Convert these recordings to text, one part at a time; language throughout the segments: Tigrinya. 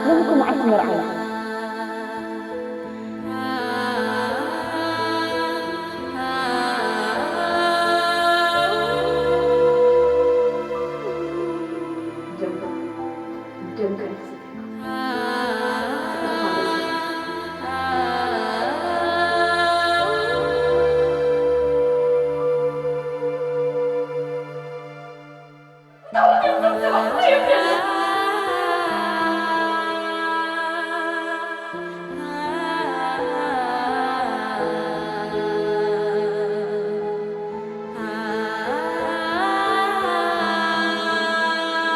ሎሚ እኮ መዓልቲ መርዓ እዩ። ደምካ ደምካ ይፈሰሰካ።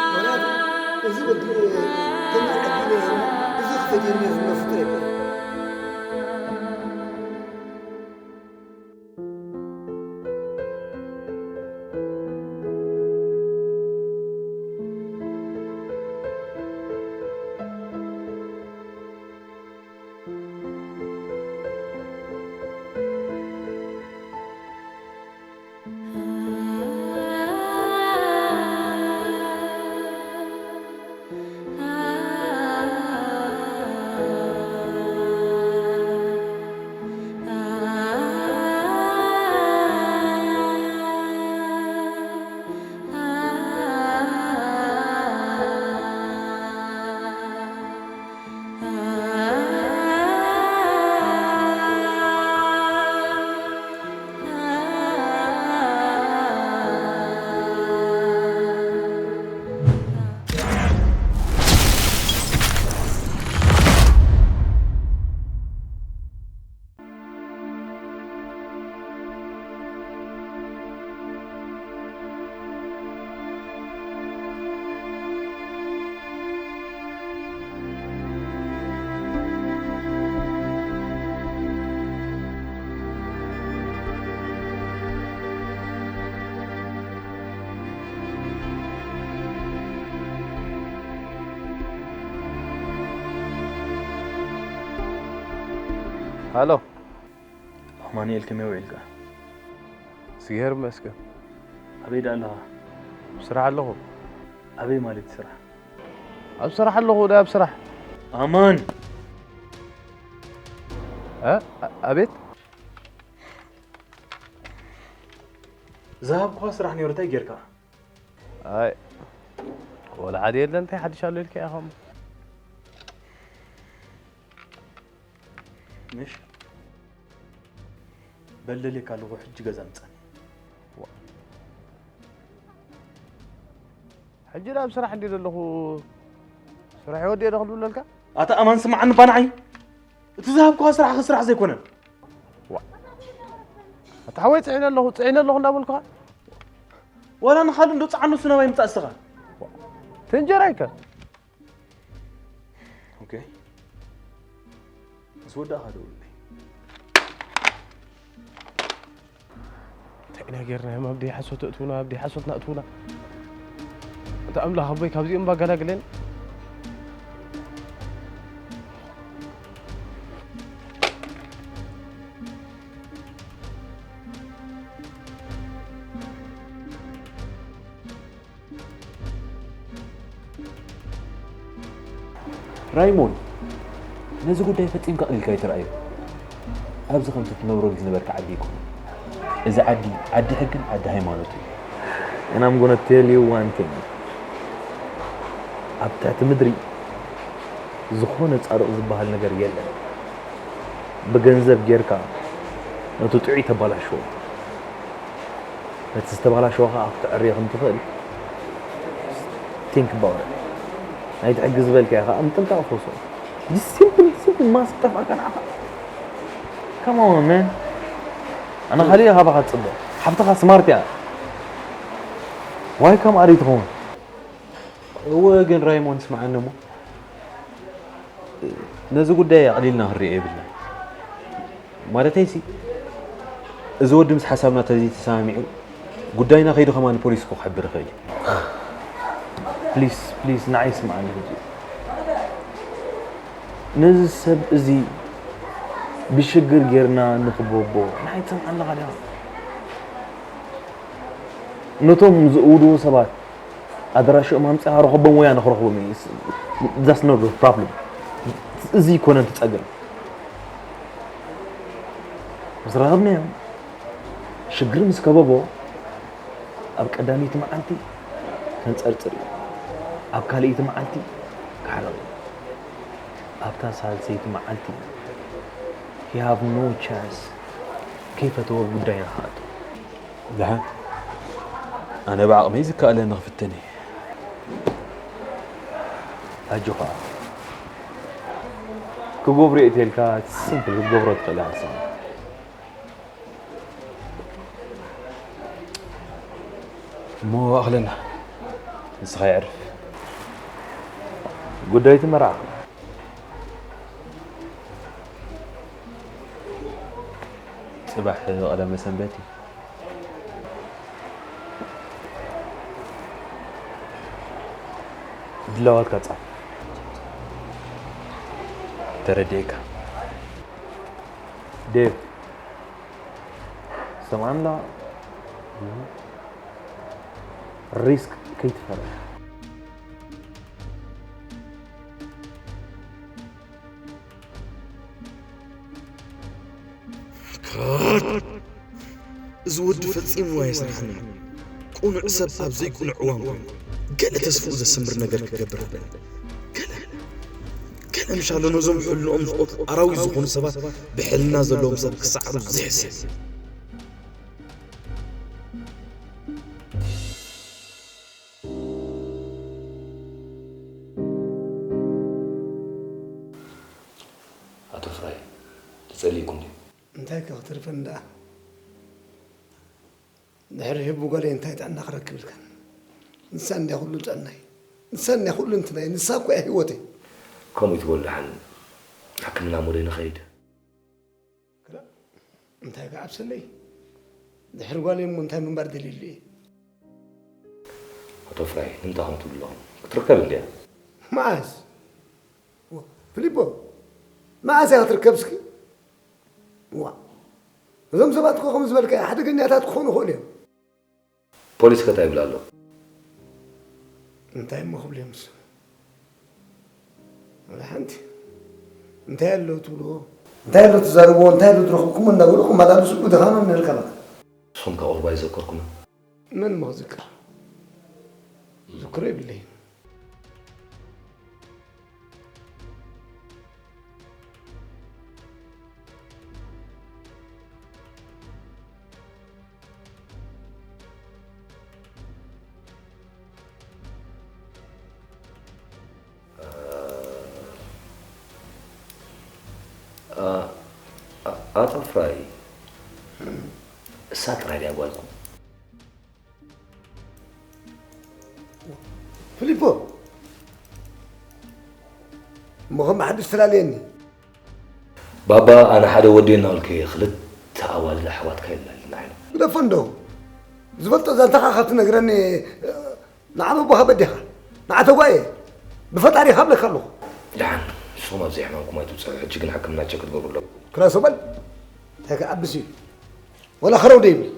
ምኽንያቱ እዚ በዲለ ተመርቀ ዲለ እዚ ክፈትየኒ ዝብሎ ፍጡር የለን። ሃሎ። ኣማኑኤል፣ ከመይ ውዒልካ? እግዚኣብሔር ይመስገን። ኣበይ ደኣ ኣለኻ? ኣብ ስራሕ ኣለኹ። ኣበይ ማለት ስራሕ? ኣብ ስራሕ ኣለኹ፣ ዳ ኣብ ስራሕ። ኣማን! እ? ኣ-፣ ኣቤት? ዝሃብኩኻ ስራሕ ነይሩ፣ እንታይ ጌርካ? ኣይ፣ ወላ ሓደ የለን፣ እንታይ ሓድሽ ኣሎ ኢልካ ኢኻ እሞ? ምሽ በል ደልየካ ኣለኹ፣ ሕጂ ገዛ ምጻኒ። ዋ። ሕጂ ናብ ስራሕ እንድየ ዘለኹ፣ ስራሕ ይወድየ ዶ ክብለልካ? ኣታ ኣማን ስምዓኒ እባ ንዓይ። እቲ ዝሃብኩኻ ስራሕ ስራሕ ዘይኮነ። ዋ። ኣታ ሓወይ ጽዒነ ኣለኹ፣ ጽዒነ ኣለኹ እንዳበልኩኻ። ዋላ ንኻልእ እንዶ ጽዓኖ እሱ ናባይ ምጻእ እስኻ። ዋ። እቲ እንጀራይከ? ኦኬ። ምስ ወዳእኻ ደውልለይ። እንታይ ኢና ጌርና? ኣብ ደይ ሓሶት እትውና፣ ኣብ ደይ ሓሶት ናእትውና። እቲ ኣምላኽ ኣቦይ ካብዚኦም ባገላግለን። ራይሞን፣ ነዚ ጉዳይ ፈጺምካ ኣቕሊልካ ኣይትርኣዮ። ኣብዚ ከምቲ ትነብረሉ ዝነበርካ ዓዲ ኣይኮነን። እዚ ዓዲ፣ ዓዲ ሕግን ዓዲ ሃይማኖትን እዩ። And I'm gonna tell you one thing. ኣብ ትሕቲ ምድሪ ዝኾነ ጻድቕ ዝበሃል ነገር የለን። ብገንዘብ ጌርካ ነቲ ጥዑይ ተባላሽዎ። ነቲ ዝተባላሸወ ኸኣ ክትዕርዮ ከም ትኽእል think about it። ናይቲ ሕጊ ዝበልካዮ ኸኣ ምጥንቃቕ ፍርሶ። This simple, simple mask ጠፍኣካ ንዓኻ። Come on, man። ኣነ ካልእ እየ ካባኻ ዝጽበ። ሓፍትኻ ስማርት እያ። ዋይ ከም ኣሪ ትኸውን? እወ፣ ግን ራይሞን ስምዓኒ እሞ፣ ነዚ ጉዳይ ኣቕሊልና ክንሪኦ የብልናን። ማለተይሲ፣ እዚ ወዲ ምስ ሓሳብና ተዘይተሰማሚዑ፣ ጉዳይና ከይዱ ከማን ፖሊስ እኮ ክሕብር ይኽእል እዩ። ፕሊስ፣ ፕሊስ፣ ንዓይ ስምዓኒ ሕጂ። ነዚ ሰብ እዚ ብሽግር ጌርና ንኽበቦ፣ ንዓይ ትሰምዓኒ ኣለኻ ዲኻ? ነቶም ዝእውድዎ ሰባት ኣድራሽኦም ኣምጺኻ ርኸቦም ወይ ኣነ ክረኽቦም እየ። That's not the problem። እዚ ኣይኮነን እቲ ጸገም። ምስ ረኸብናዮም ሽግር ምስ ከበቦ ኣብ ቀዳመይቲ መዓልቲ ከንጸርጽር እዩ። ኣብ ካልኣይቲ መዓልቲ ክሓርቕ እዩ። ኣብታ ሳልሰይቲ መዓልቲ you have no chance። ከይፈተወ ጉዳይና ክኣቱ። ደሓን ኣነ ብዓቕመይ ዝከኣለኒ ክፍትን እየ። ኣጆኻ። ክገብሮ እየ ተልካ ሲምፕል ክትገብሮ ትኽእል ኢኻ። እሞ ኣኽለና ንስኻ የዕርፍ። ጉዳይ እቲ መርዓ ጽባሕ ቀዳመ ሰንበት እዩ። ድላዋትካ ጻፍ። ተረዲኤካ። ዴቭ፣ ሰምዓኒ ኣለኻ? ሪስክ ከይትፈርሕ። እዚ ወዲ ፈጺሙ ኣይስራሕን እዩ። ቅኑዕ ሰብ ኣብ ዘይቅኑዕ እዋን ኮይኑ ገለ ተስፍኡ ዘስምር ነገር ክገብር ኣለኒ። ገለ ገለ ምሻሎ ነዞም ሕልንኦም ዝቆቱ ኣራዊት ዝኾኑ ሰባት ብሕልና ዘለዎም ሰብ ክሰዕሩ ዝሕሰብ። ኣቶ ፍራይ ተጸሊእኩም ድዩ? እንታይ ከ ክትርፈኒ ደኣ? ድሕሪ ህቡ ጓለይ እንታይ ጥዕና ክረክብ ኢልካ? ንሳ እንድያ ኩሉ ጥዕናይ፣ ንሳ እንድያ ኩሉ እንትናይ፣ ንሳ እኮ እያ ህይወተይ። ከምኡ ይትበሉ ደሓን ሕክምና እሞ ደይ ንኸይድ? ክላ እንታይ ክዓብሰለይ? ድሕሪ ጓለይ እሞ እንታይ ምንባር ደልየሉ እየ? ኣቶ ፍራይ ንምንታይ ከምኡ ትብሉ ኣለኹም? ክትርከብ እንድያ። መዓስ? ፊሊፖ መዓስ እያ ክትርከብ እስኪ? ዋእ እዞም ሰባት እኮ ከምኡ ዝበልካዮ ሓደገኛታት ክኾኑ ይኽእሉ እዮም። ፖሊስ ከ እንታይ ይብል ኣሎ? እንታይ እሞ ክብል እዮም ንሶም? ወላ ሓንቲ እንታይ ኣሎ ትብልዎ? እንታይ ኣሎ ትዛረብዎ? እንታይ ኣሎ ዝረኽብኩሞ እንዳበሉ ክመላለሱ ብድኻኖም ነልካ በቃ። ንስኹም ከ ቁሩብ ኣይዘከርኩምን? መን እሞ ክዝክር? ዝክሮ የብለይን። ኣቶ ፍራይ እሳ ጥራይ ድያ ጓልኩም? ፊሊፖ እሞ ከም ሓድሽ ተላለየኒ። ባባ ኣነ ሓደ ወዲ እናበልከ ክልተ ኣዋልድ ኣሕዋትካ የላልና ኢና። ግደፎ እንዶ ዝፈልጦ ዛንታኻ ካብ ትነግረኒ ንዓበቦኻ በዲኻ ንዓተጓየ ብፈጣሪ ይኻብለካ ኣለኹ። ደሓን ንስኹም ኣብዚ ሕማምኩም ኣይትውፅዑ። ሕጂ ግን ሕክምና ቸክ ክትገብሩ ኣለኩም። ክላሶ በል እንታይ ክዓብስ እዩ ወላ ኸረው ደይብል።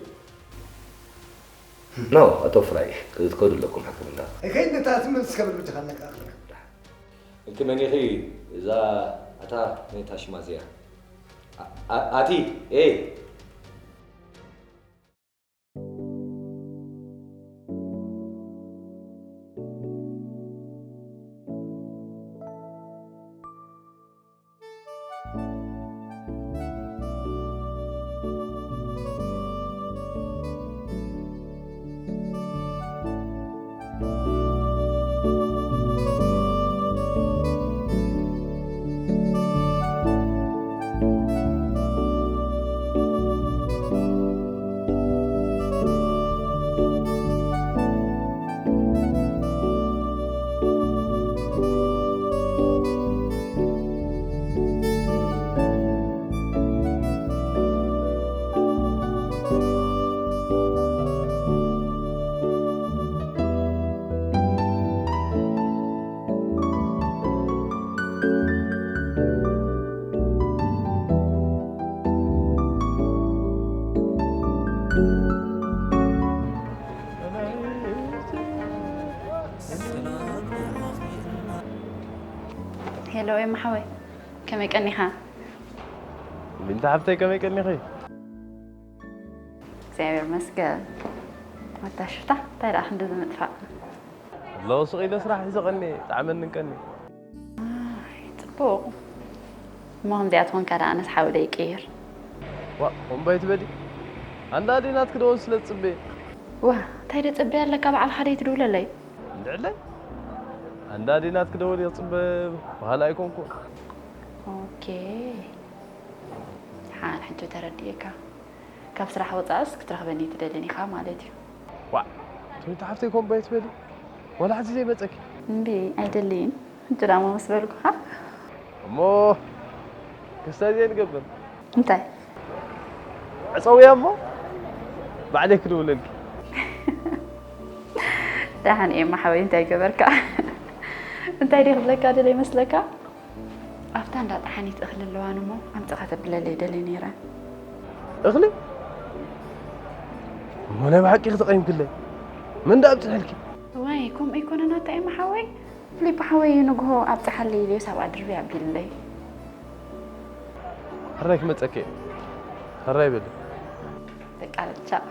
ኖ ኣቶ ፍራይ ክትከዱ ኣለኩም ሕክምና። ከይድ ነታ ትምህርት እስከ በል በጃኻ ኣለካ ኣኽለካ። እንቲ መን ኢኺ እዛ ኣታ ነታ ሽማ እዚኣ ኣቲ ኤ ሄሎ ኤማ ሓወይ፣ ከመይ ቀኒኻ? ቢንታ ሓፍተይ፣ ከመይ ቀኒኺ? እግዚኣብሔር ይመስገን። ኣታ ሽፍታ፣ እንታይ ደኣ ክንዲ ዝምጥፋእ? ኣለኹ ስቕ ኢለ ስራሕ ሒዘ ቀኒ፣ ጣዕመኒ ቀኒ። ኣይ፣ ጽቡቕ። እሞ ከምዚኣ ትኾንካ ደኣ ኣነስ ሓዊ ዶ ይቅይር? ዋእ፣ እምባይ ትበሊ። ኣንዳ ኣደይ ናትኪ ደወል ስለ ትጽበየ። ዋ፣ እንታይ ደጸበየ ኣለካ ባዕልኻ ደይ ትድውለለይ? እንድዕለይ። ኣንዳ ኣደይ ናትኪ ደወል እየ ክጽበ፣ በሃላ ኣይኮንኩ። ኦኬ። ሓን ሕጂ ተረዲኤካ። ካብ ስራሕ ወጻእስ ክትረኽበኒ ትደልን ኢኻ ማለት እዩ። ዋእ፣ ትምኒት ሓፍተይ ኮምባይ ትበሊ። ዋላ ሕጂ ዘይመጸኪ። እምቢ፣ ኣይደልይን። ሕጂ ደኣ እሞ ምስ በልኩኻ። እሞ ክስታይ ዘይንገብር። እንታይ? ዕጸውያ እሞ ባዕለይ ክድውለልኪ። ደሓን እየ፣ እማ ሓወይ፣ እንታይ ገበርካ? እንታይ ድየ ክብለካ ደለ ይመስለካ? ኣብታ እንዳ ጠሓኒት እኽሊ ኣለዋን እሞ ኣምጽኻ ተብለለይ ደልየ ነይረ። እኽሊ? እሞ ናይ ብሓቂ ክትቐይምክለይ? መን ደኣ ኣብጽሐልኪ? እዋይ፣ ከምኡ ኣይኮነን ኣታ ኤማ ሓወይ። ፍሊፖ ሓወይ ንግሆ ኣብጽሓለይ ኢለዮስ ኣብኣ ድርብይ ኣቢሉለይ። ሕራይ ክመጸኪ እየ። ሕራይ በሊ። በቃ ቻው።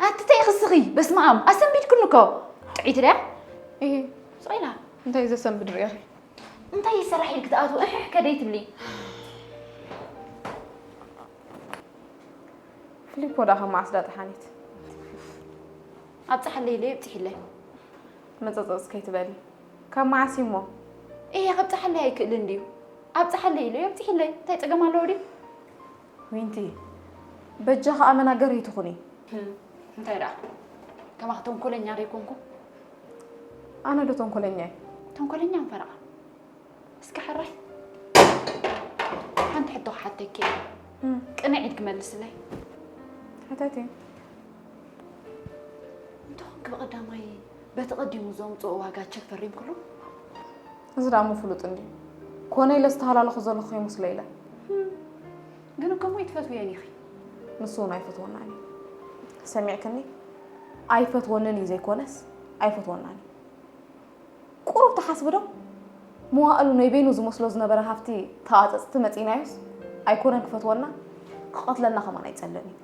ኣቲ እንታይ ኢኺ ስኺ? በስመ ኣብ፣ ኣሰንቢድክኒ እኮ። ጥዒት ድያ? እሂ። ስቕ ኢላ። እንታይ ዘሰንብድ ርኢኺ? እንታይ ይሰራሕ ኢልኪ ትኣትዊ? እሕሕ ከደይ ትብሊ። ፍሊፖ ደኣ ካብ መዓስ ደኣ ጠሓኒት? ኣብጽሓለይ ኢለዮ ኣብጺሕለይ። መጸጸጽ ከይትበሊ። ካብ መዓስ እዩ እሞ? እየ፣ ከብጽሓለይ ኣይክእልን ድዩ? ኣብጽሓለይ ኢለዮ ኣብጺሕለይ። እንታይ ጸገም ኣለዎ ድዩ? ዊንቲ፣ በጃኺ ኣመና ገረይ ትኹኒ። ህም፣ እንታይ ደኣ? ከማኺ ተንኮለኛ ዶ ኣይኮንኩ? ኣነ ዶ ተንኮለኛ እየ? ተንኮለኛ እምፈረቓ። እስኪ ሕራይ፣ ሓንቲ ሕቶ ክሓተኪ እየ። እም። ቅንዕ ኢልኪ መልስለይ። ሕተቲ። እንተኾንኪ ብቐዳማይ በቲ ቀዲሙ ዘምጽኦ ዋጋ ቸክ ፈሪምክሉ? እዚ ደኣ እሞ ፍሉጥ እንድዩ። ኮነ ኢለ ዝተሃላለኹ ዘለኹ ከይመስሎ ኢለ። ህም። ግን እኮ እሞ ኣይትፈትውየን ኢኺ። ንሱ እውን ኣይፈትወናን እዩ። ሰሚዕክኒ? ኣይፈትወንን እዩ ዘይኮነስ፣ ኣይፈትወናን እዩ። ቁሩብ ትሓስቢ ዶ? መዋእሉ ናይ በይኑ ዝመስሎ ዝነበረ ሃፍቲ ተቓጸጽቲ መጺእናዮስ፣ ኣይኮነን ክፈትወና፣ ክቐትለና ከማን ኣይጸልእን እዩ።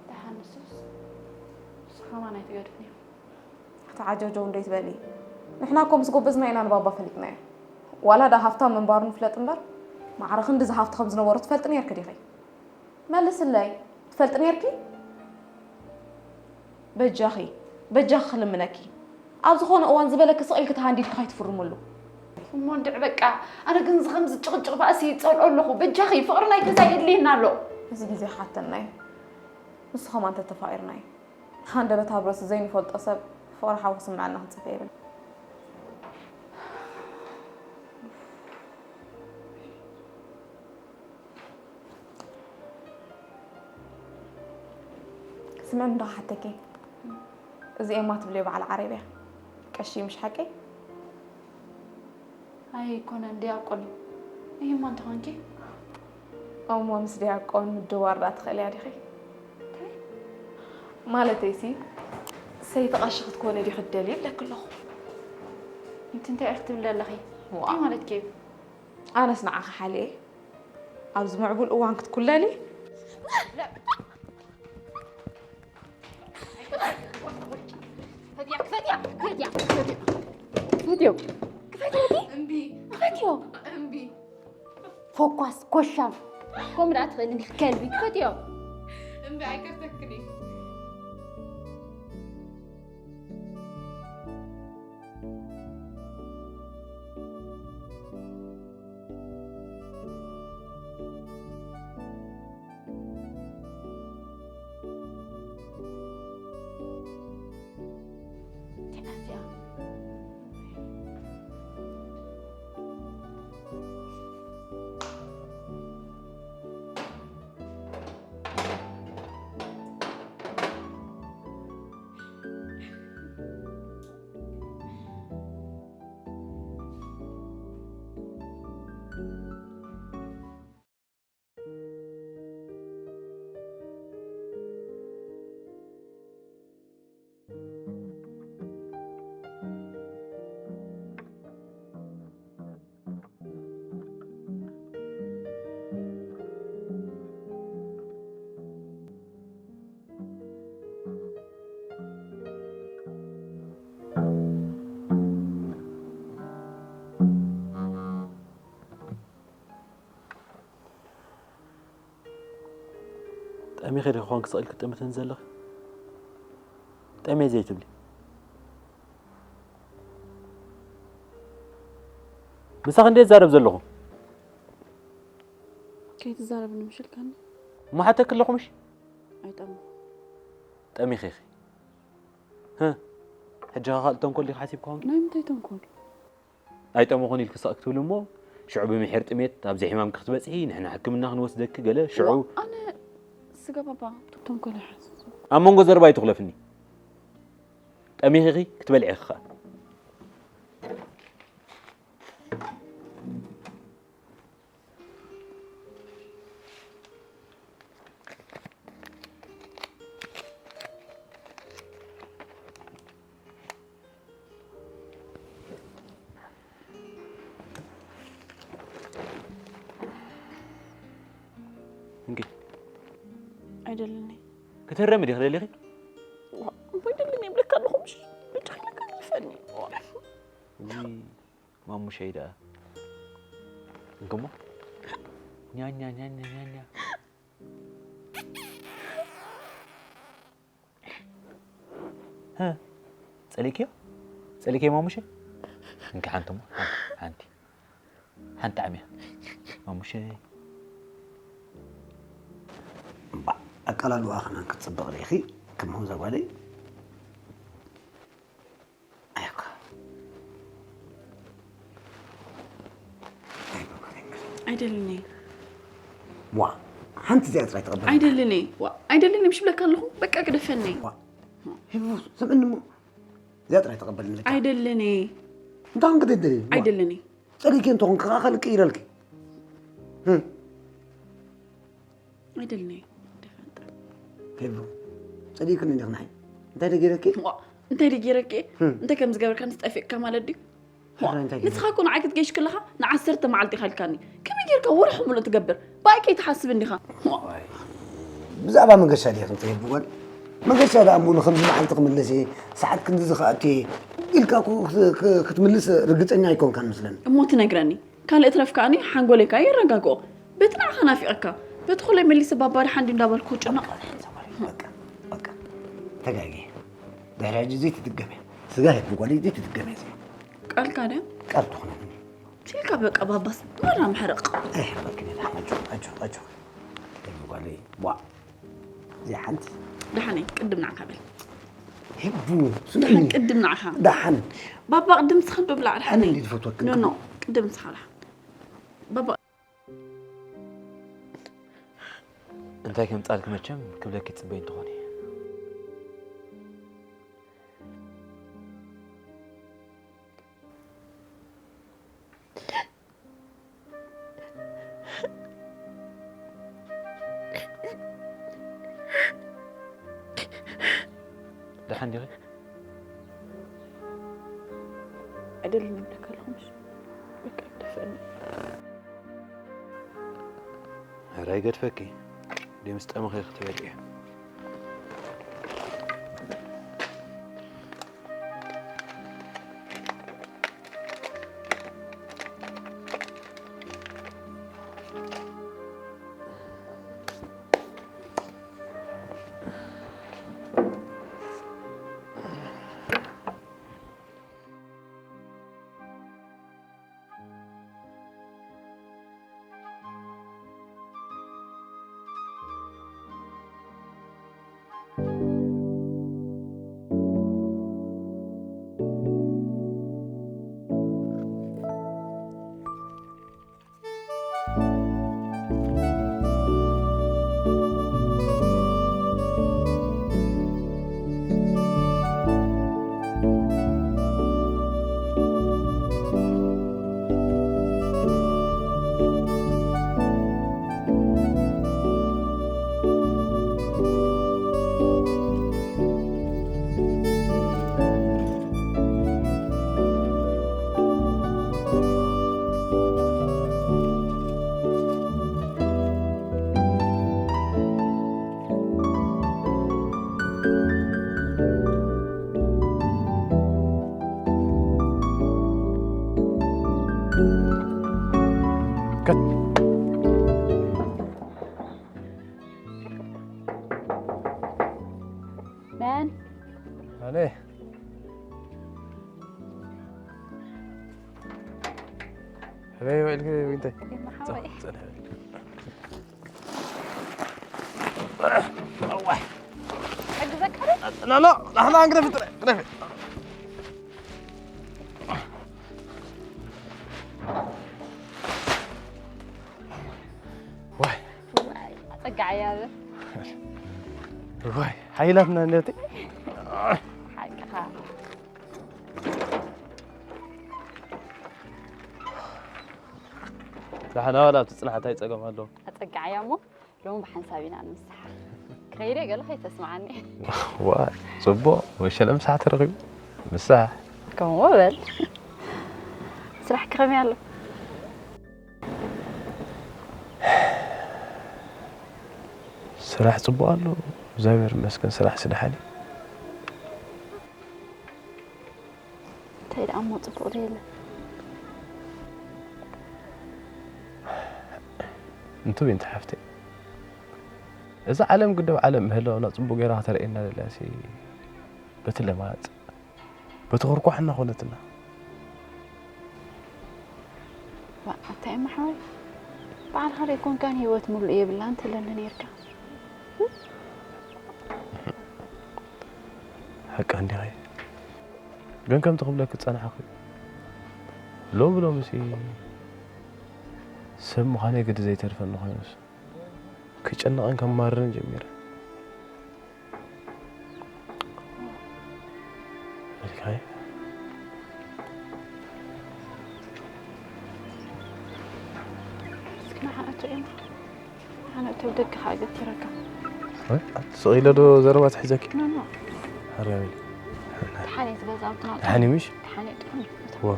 ደሓን ንሱስ፣ ንሱ ከማን ኣይትገድፍን እዩ። ኣታ ዓጀውጀው እንዶ ኣይትበሊ። ንሕና እኮ ምስ ጎበዝና ኢና ንባባ ፈሊጥናዮ። ዋላ ደኣ ሃፍታም ምንባሩ ንፍለጥ እምበር፣ ማዕረ ክንድዚ ሃፍቲ ከም ዝነበሮ ትፈልጢ ነይርኪ ዲኺ? መልስለይ፣ ትፈልጢ ነይርኪ? በጃኺ፣ በጃኺ ክልምነኪ። ኣብ ዝኾነ እዋን ዝበለኪ ስቕ ኢልኪ ተሃንዲድኪ ከይትፍርምሉ። እሞ እንድዒ በቃ፣ ኣነ ግን እዚ ከምዚ ጭቕጭቕ ባእሲ ይጸልኦ ኣለኹ። በጃኺ፣ ፍቕሪ ናይ ገዛ የድልየና ኣሎ። እዚ ግዜ ክሓተና እዩ። ንሱ ኸማን ተተፋቒርና እዩ። ሃንደበት ኣብ ርእሲ ዘይንፈልጦ ሰብ ፍቕሪ ሓው ክስምዐና ክንጽበ የብልና። ስምዕኒ ዶ ክሓተኪ? እዚ ኤማ ትብልዮ በዓል ዓረብያ ቀሺ ምሽ ሓቀይ? ኣይኮነን፣ ዲያቆን እዩ። ይህማ እንተኾንኪ? እሞ ምስ ዲያቆን ምድዋር ደኣ ትኽእሊ እያ ዲኺ? እንታይ? ማለተይሲ፣ ሰይቲ ቀሺ ክትኮኒ ዲኺ ትደልዪ ይብለኪ ኣለኹ። እቲ እንታይ ኢኺ ትብሊ ዘለኺ? ዋእ። እንታይ ማለትኪ እዩ? ኣነስ ንዓኺ ሓልየ፣ ኣብዚ ምዕቡል እዋን ክትኩለሊ? ክፈትያ፣ ክፈትያ፣ ክፈትያ፣ ክፈትዮ። ክፈትዮ። እምቢ። ክፈትዮ። እምቢ። ፎኳስ፣ ኮሻም። ከምኡ ደኣ ትኽእሊ እንዲኺ ከልቢ፣ ክፈትዮ። እምቢ፣ ኣይከፍተክን እየ። ሚኺ ዲኺ ኾን ክስቕል ክትጥምተን ዘለኺ? ጠሜ ዘይትብሊ። ምሳኺ እንዴት ዛረብ ዘለኹ? ከይትዛረብኒ ምሽልካኒ? እሞ ሓተኪ ኣለኹ ምሽ? ኣይጠምኹ። ጠሚኺ ኢኺ። ህ፣ ሕጂ ኸ ካልእ ተንኮል ዲኺ ሓሲብኪ ኾንኪ? ናይ ምንታይ ተንኮል? ኣይጠመኹን ኢልኪ ስቕ ክትብሊ እሞ፣ ሽዑ ብምሒር ጥሜት ኣብዚ ሕማምኪ ክትበጽሒ፣ ንሕና ሕክምና ክንወስደኪ ገለ፣ ሽዑ ዋእ፣ ኣነ ስጋ ባባ፣ ተንኮል ኣይሓስብ። ኣብ መንጎ ዘረባ ኣይትኹለፍኒ። ጠሚኺ ኢኺ ክትበልዒ ኢኺ ኸኣ። እንኪ። ኣይደልኒ። ክትህረሚ ዲኺ ደሊኺ? ዋ፣ እሞ ኣይደልኒ ይብለካ ኣለኹ ምሽ? ብጫ ኢለካ ይልፈኒ። ዋ። ውይ፣ ማሙሸይ ደኣ። እንክሞ? ኛኛ፣ ኛኛ፣ ኛኛ። ሀ፣ ጸሊክዮ? ጸሊክዮ ማሙሸ? እንኪ ሓንቲ እሞ፣ ሓንቲ፣ ሓንቲ። ሓንቲ ዓሚያ። ማሙሸ። እምባ፣ ኣቀላልዋ ኸማን ክትጽብቕ ርኢኺ፣ ከም ሆዛ ጓለይ። ኣየኳ። ኣይደልኒ። ዋ፣ ሓንቲ እዚኣ ጥራይ ተቐበል። ኣይደልኒ። ዋ፣ ኣይደልኒ፣ ምሽ ብለካ ኣለኹ። በቃ ግደፈኒ። ዋ፣ ሂቡ፣ ስምዕኒ እሞ። እዚኣ ጥራይ ተቐበልኒ። ኣይደልኒ። እንታይ ኾንክ ዘይትደልይኒ? ዋ። ኣይደልኒ። ጸሊእኪ እንተኾንኪ ከኣ ካልእ ቀይረልኪ። ህም። ኣይደልኒ። ደፈንጠ። ፌቡ፣ ጸሊእክኒ እንዲኽ ንዓይ። እንታይ ደገይረኪ? ዋ፣ እንታይ ደገይረኪ? ህም። እንታይ ከም ዝገበርካ ንስ ጠፊእካ ማለት ድዩ? ዋ፣ ሕራይ እንታይ ገይረ? ንስኻ እኮ ንዓይ ክትገይሽ ከለኻ ንዓሰርተ መዓልቲ ኢኻ ኢልካኒ። ከመይ ጌርካ ወርሒ ሙሉእ ትገብር? ብኣይ ከይትሓስብ እንዲኻ። ዋ። ዋይ፣ ብዛዕባ መገሻ ድያ ትምጸ ፌቡ ጓል? መገሻ ደኣ እሞ ንኸምዚ መዓልቲ ክምለስ እየ፣ ሰዓት ክንድዚ ክኣቱ እየ ኢልካ እኮ ክት-፣ ክ-፣ ክትምልስ ርግጸኛ ኣይኮንካን መስለኒ። እሞ ትነግረኒ? ካልእ ትረፍ ከኣኒ ሓንጎለይ ከኣ የረጋግኦ። በቲ ንዓኻ ናፊቐካ፣ በቲ ኩለይ መሊሰ ባባ ደሓን ድዩ እንዳበልኩ ክጭነቕ። በቃ፣ በቃ፣ በቃ። ተጋግየ። ድሕሪ ሕጂ ዘይትድገም እያ። ስጋ ሄድኩ ጓለይ ዘይትድገም እያ እዚኣ። ቃልካ ድያ? ቃል ትኹነኒ። ሲልካ በቃ ባባስ መራ ምሕረቕ። ኣይሕረቅን እየ፣ ደሓን ኣጆ፣ ኣጆ፣ ኣጆ። ሄድኩ ጓለይ፣ ቧ። እዚኣ ሓንቲ። ደሓነይ፣ ቅድም ንዓኻ በል። ሄቡ፣ ስምዕኒ። ደሓን ቅድም ንዓኻ። ደሓን። ባባ ቅድም ንስኻ ዶ ብላዕ፣ ኣነ ደሓነይ። እንዴት ዝፈትወክን ኖ፣ ኖ፣ ቅድም ንስኻ ደሓን። ባባ። እንታይ ከምጻልኪ መቸም ክብለኪ ይጽበይ እንተኾነ። ደሓን ዲኺ? ኣይደልን ይብለካ ኣለኹ ምሽ? በቃ ግደፈኒ። ኧረ ኣይገድፈኪ። ድምፂ ጠመኺ ክትበልዒ። በይ በይ ኢልኪ ዊንተይ። የማሓወይ ጽንሕ በይ። ሕግዘካ ዶ? ኖ ኖ፣ ንሕና ግደፊ ጥራይ፣ ግደፊ። ዋይ ኣጸጋዕያ በ ዋይ ሓይላትና እንደቲ ሓቅኻ ዳሕና ዋላ ኣብቲ ጽናሕ እንታይ ጸገም ኣለዎ? ኣጸጋዕያ እሞ ሎሚ ብሓንሳብ ኢና ንምስሓር። ክኸይደ ገለ ከይተስምዓኒ። ዋይ ጽቡቕ ወሸለ ምሳሕ ተረኺቡ ምሳሕ ከምኡ በል። ስራሕ ከመይ ኣሎ? ስራሕ ጽቡቕ ኣሎ። እግዚኣብሔር ይመስገን ስራሕ ስደሓኒ። እንታይ ደኣ እሞ ጽቡቕ ዶ የለን? እንቱ ቢንተ ሓፍተይ እዛ ዓለም ግደብ ዓለም ምህላውና ጽቡቕ ገይራ ከተርእየና ደልያሲ በቲ ለማጽ በቲ ኩርኳሕ እናኾነትና ዋ፣ እንታይ እሞ ሓወይ፣ ባዕልኻ ደይኮንካን ህይወት ምሉእ የብላን ትብለኒ ነይርካ። ሓቂ እንዲኺ ግን ከምቲ ክብለኪ ዝጸናሕኩ ሎሚ ሎምሲ ሰብ ምዃነይ ግዲ ዘይተርፈኒ ኮይኑስ ክጨነቕን ከማርርን ጀሚረ። ኢልካይ እስኪ ንሓእቱ እዮም ሓነእቱ ደቅኻ ገቲረካ ስቕ ኢለ ዶ ዘረባ ትሕዘኪ ኖ ኖ ሓራዊ ሓኔት ገዛውትና ተሓኒ ምሽ ሓኔት ዋ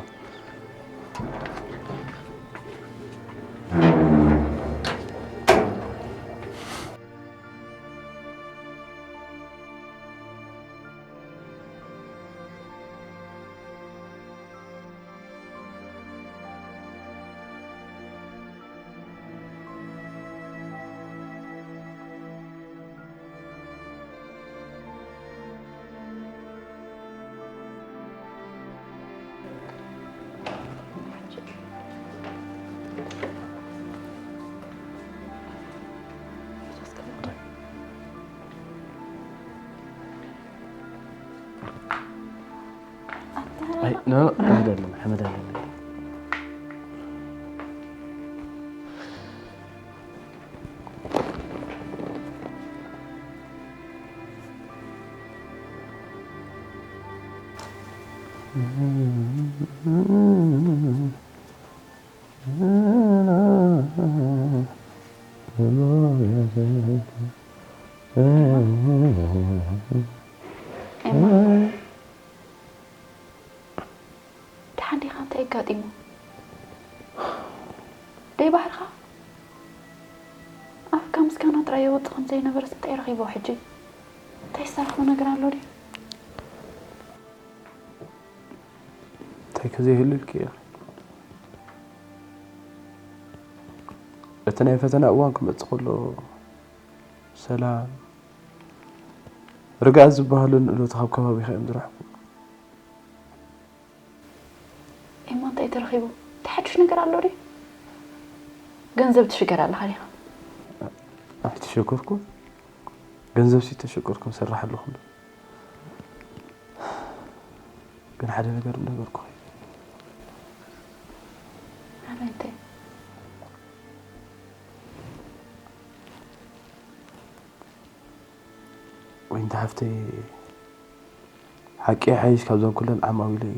ኣይ ኖ ሓመድ ኣለና ሓመድ ኣለና ደሓን ዲኻ እንታይ ኣጋጢሙ ደይ ባህርኻ ኣፍካ ምስጋና ጥራይ የወጥ ከም ዘይነበረስ እንታይ ረኺቦ ሕጂ እንታይ ዝሰርሖ ነገር ኣሎ ድዩ እንታይ ከዘይህሉ ኢልኪ እያ እቲ ናይ ፈተና እዋን ክመፅእ ከሎ ሰላም ርግኣት ዝበሃሉ ንእሎት ካብ ከባቢኻ እዮም ዝረሕቁ እሞ እንታይ ተረኺቡ እንታይ ሓድሽ ነገር ኣሎ ድዩ ገንዘብ ትሽገር ኣለኻ ዲኻ ኣይተሸገርኩ ገንዘብ ሲ ተሸገርኩም ሰራሕ ኣለኹም ግን ሓደ ነገር ምነገርኩኺ ኣበይ እንታይ ወይንቲ ሓፍተይ ሓቂ ሓይሽ ካብዘን ኩለን ዓማዊለይ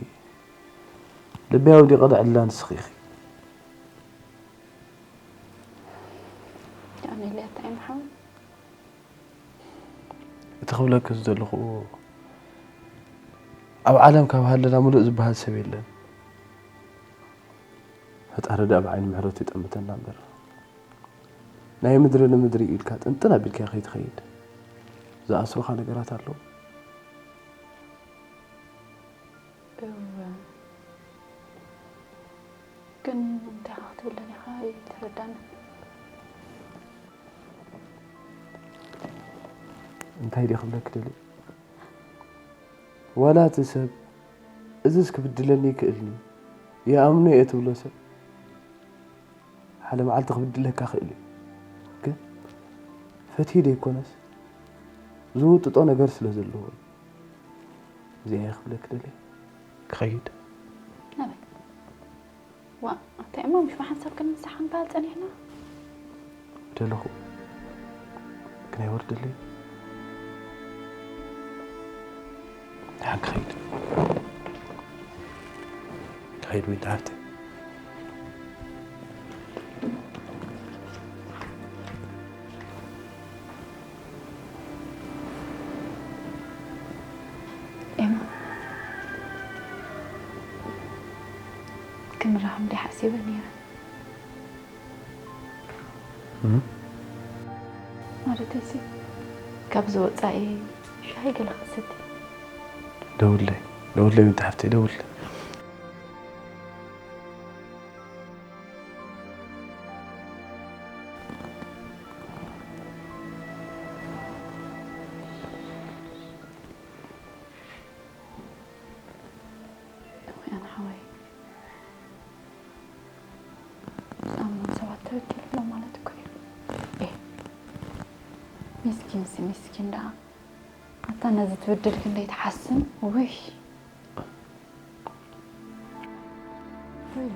ልበይ ኣውዲቐ ደዕልላ ንስኺ ኢኺ ኣሜልያ እንታይ ምሓው እቲ ክብለኪ ዝደለኹ ኣብ ዓለም ካብ ሃለና ሙሉእ ዝበሃል ሰብ የለን ፈጣሪ ደኣ ብዓይኒ ምሕረቱ ይጠምተና እምበር ናይ ምድሪ ንምድሪ ኢልካ ጥንጥን ኣቢልካ ከይትኸይድ ዝኣስሩኻ ነገራት ኣለዉ እወ ግን እንታይ ክትብል ደሊኻ ይተረዳኒ እንታይ ድየ ክብለኪ ደልየ ዋላ እቲ ሰብ እዝስ ክብድለኒ ይክእልኒ ይኣምኖ እየ ትብሎ ሰብ ሓደ መዓልቲ ክብድለካ ክእል እዩ። ግን ፈትዩ ዘይኮነስ ዝውጥጦ ነገር ስለ ዘለዎ እዩ። እዚኣ እየ ክብለኪ ደልየ። ክኸይድ። ናበይ? ዋ፣ እንታይ እሞ ምሽ ብሓንሳብ ክንምሳሕ ክንበሃል ጸኒሕና? ደለኹ። ግን ኣይወርደለይ። ደሓን ክኸይድ። ክኸይድ ዊንታ ሓፍተይ። ኤማ፣ ክንራኸብ እንዲ ሓሲበ ነይረ። ማለተይሲ፣ ካብዚ ወጻኢ ሻሂ ገለ ክትሰቲ። ደውለይ፣ ደውለይ፣ ዊንታ ሓፍተይ፣ ደውለይ። ኣነ ሓወይ፣ ኣምኖም ሰባት ተበዲሉ ኣሎ ማለት እኮ እዩ። ኤ፣ ሚስኪን ሲ ሚስኪን ደኣ። ኣታ ነዚ ትብድል ክንደይ ትሓስም? ውይ። ውይ።